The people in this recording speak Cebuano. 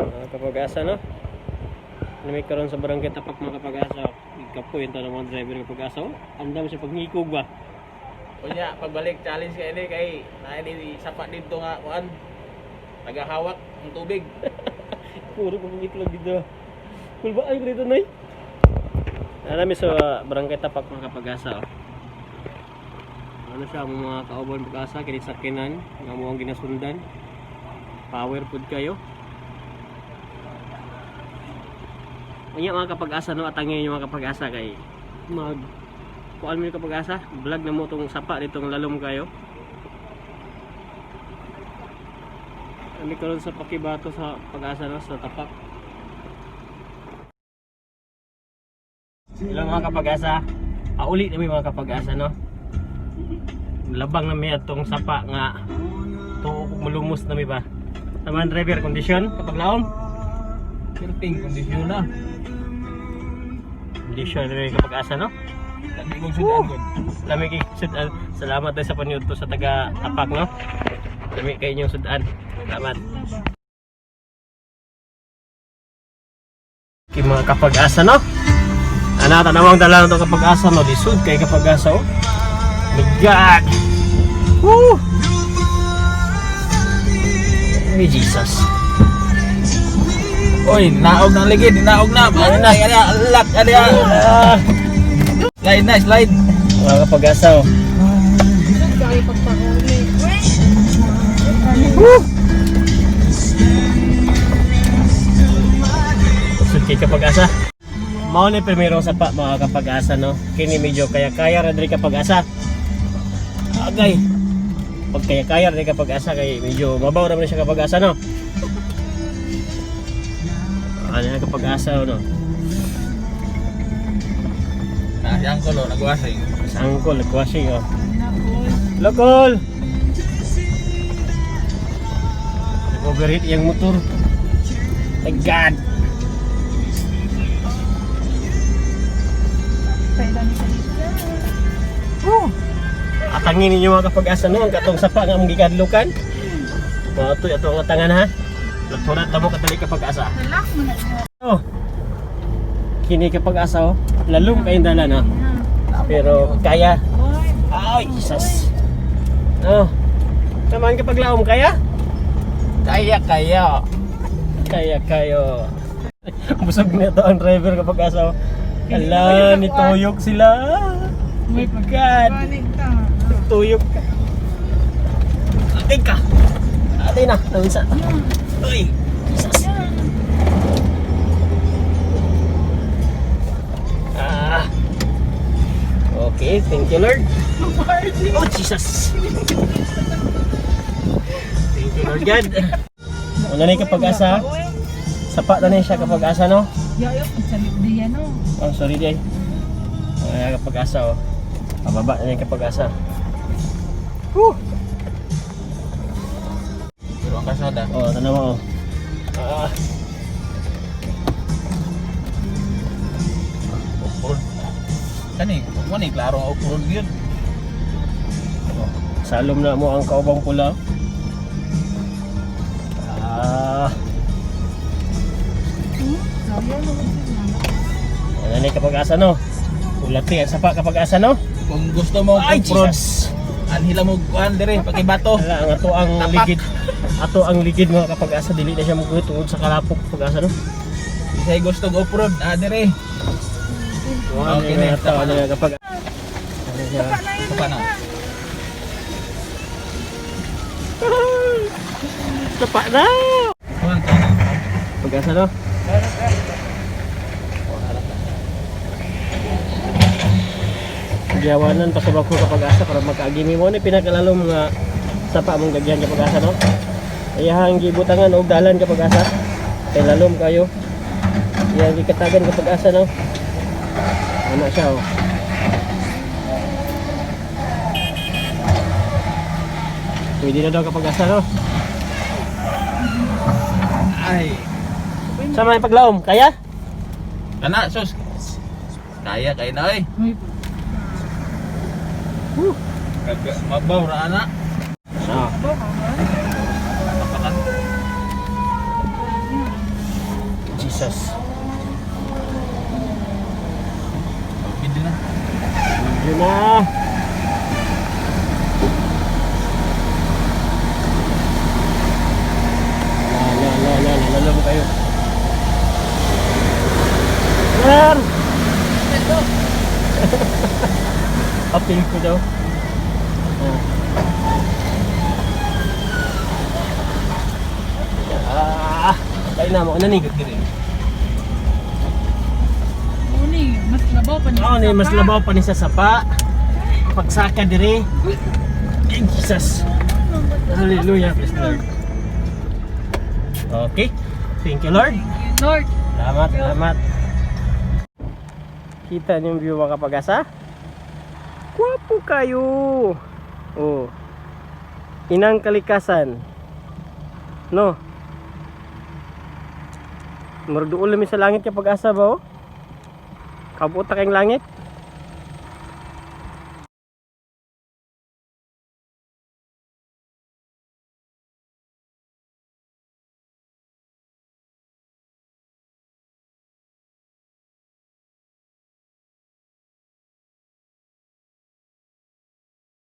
Mga kapag-asa, no? Nami karon sa barangay Tapak, mga kapag-asa. Ikapoy yung tanong mga driver, kapag-asa. Oh, andam sa pagngikog ba? Unya, pagbalik challenge kay ini kay naa ni sapa didto nga kuan. Nagahawak ang tubig. Puro pa itlog dito. Kulbaan ko dito, Nay. Nami sa barangay Tapak, mga kapag-asa. Oh. Ano siya, ang mga kauban pag-asa, kini sakinan, nga mo ang ginasundan. Power food kayo. Unya, mga kapag-asa, no, atangin yung mga kapag-asa kay mag kuan mo yung kapag-asa, vlog na mo tong sapa ditong lalom kayo. Kami karon sa Pakibato sa pag-asa, no, sa Tapak. Hello, mga kapag-asa. Auli na mi, mga kapag-asa, no. Labang na mi atong sapa nga tuo kog mulumos na mi ba. Taman driver kondisyon kapag laom. Perting kondisyon na. Kondisyon na mi kapag-asa, no. Lami kong sudan gud. Lami kay sudan. Salamat dahil sa paniudto sa taga Tapak, no. Lami kay inyong sudan. Salamat. Kay mga kapag-asa, no. Ana tanawang dala na to kapag-asa, no, lisod kay kapag-asa, oh. My God. Woo! Ay, Jesus. Oy, naog na ang ligid, naog na. Ano na, ana, alak, ana. Ah, Slide na, slide. Mga kapag-asa, oh. Kaya pagpahuli. Woo! Lisod kay kapag-asa. Mao ni primerong sapa, mga kapag-asa, no. Kini medyo kaya-kaya ra diri kapag-asa. Agay. Pag kaya-kaya ra diri kapag-asa kay medyo mabaw ra man siya kapag-asa, no. Ano na kapag-asa, no. Na, si Angkol, oh, nagwasing. Sa angkol, nagwashing, oh. Nakol. Lokol! Nag-overheat yung motor. My God! Pailan sa dito. Oh. Atangin ninyo, mga kapag-asa, no, ang katong sapa nga among gikadlukan. Mga atoy, ato ang atangan ha. Lagtunan ta mo kadali kapag-asa. Nalak mo na siya. Oh. Kini kapag-asa, oh. Lalom kayong dala na. Pero kaya. Oy, Ay, Jesus. Oh. Naman kapag laom kaya? Kaya, kaya. Kaya kayo. Busog na to ang driver kapag asaw. Ala, nituyok sila. My God. balik ka. Tuyok ka. Atay ka. Atay na. Nawisa. Uy. Jesus. Ah. Okay, thank you, Lord. Oh, Jesus. Thank you, Lord God. Una na yung kapag asa. Sapa na siya kapag asa, no? Yayo, pagsalit di yan, no? Oh, sorry di. Ay, kapag asa, oh. Pababa na yung kapag asa. Whew! Pero ang kasada. Oh, tanaw mo, oh. Ah, Off-road. Kani, mo ni klaro ang off-road yun. Salom na mo ang kaubang pula. Ah, Sayang naman sila. ano na yung kapag asa, no? Ulati ang sapa kapag asa, no? Kung gusto mo Ay, off-road, Jesus! anhila mo kuan dire pakibato. Ala, ang ato ang Tapak. ligid. Ato ang ligid, mga kapag asa, dili na siya muguhit tungod sa kalapok kapag asa, no? Isay gusto og off-road, ah dire. Okay, Okay na, na. Ato, tama ano na. na kapag ano siya? Sapa na. Sapa na! Kuan ka na. Pag-asa, no? Giyawanan pa sa bako kapag asa para makaagimi mo ni pinakalalom nga sapa mong gagyan kapag asa, no? Iyahang gibutangan og dalan kapag asa. Kay lalom kayo. Iyang gikatagan kapag asa, no? Ano siya, oh. Pwede na daw kapag asa, no? Ay. Sa may paglaom, kaya? Kana sus. Kaya kay na oy. Uy, Mabaw ra ana. Ah. ba, ha? Tapakan. Jesus. Video na. Yun na. La la la la la la la kayo. Sir! Apil ko daw. Oh. Ah, dahil na mo na ni. Uni, mas labaw pa niya. Oo, sa ni mas sapa. labaw pa ni sa sapa. Pagsaka dire. Ay, Jesus. Hallelujah, praise the Lord. Okay. Thank you, Lord. Thank you, Lord. Salamat, salamat. Kita niyo yung view, mga kapag-asa? Gwapo kayo. Oh. Inang kalikasan. No. Murag duol mi sa langit, kapag-asa ba oh? Kabuta kayong langit.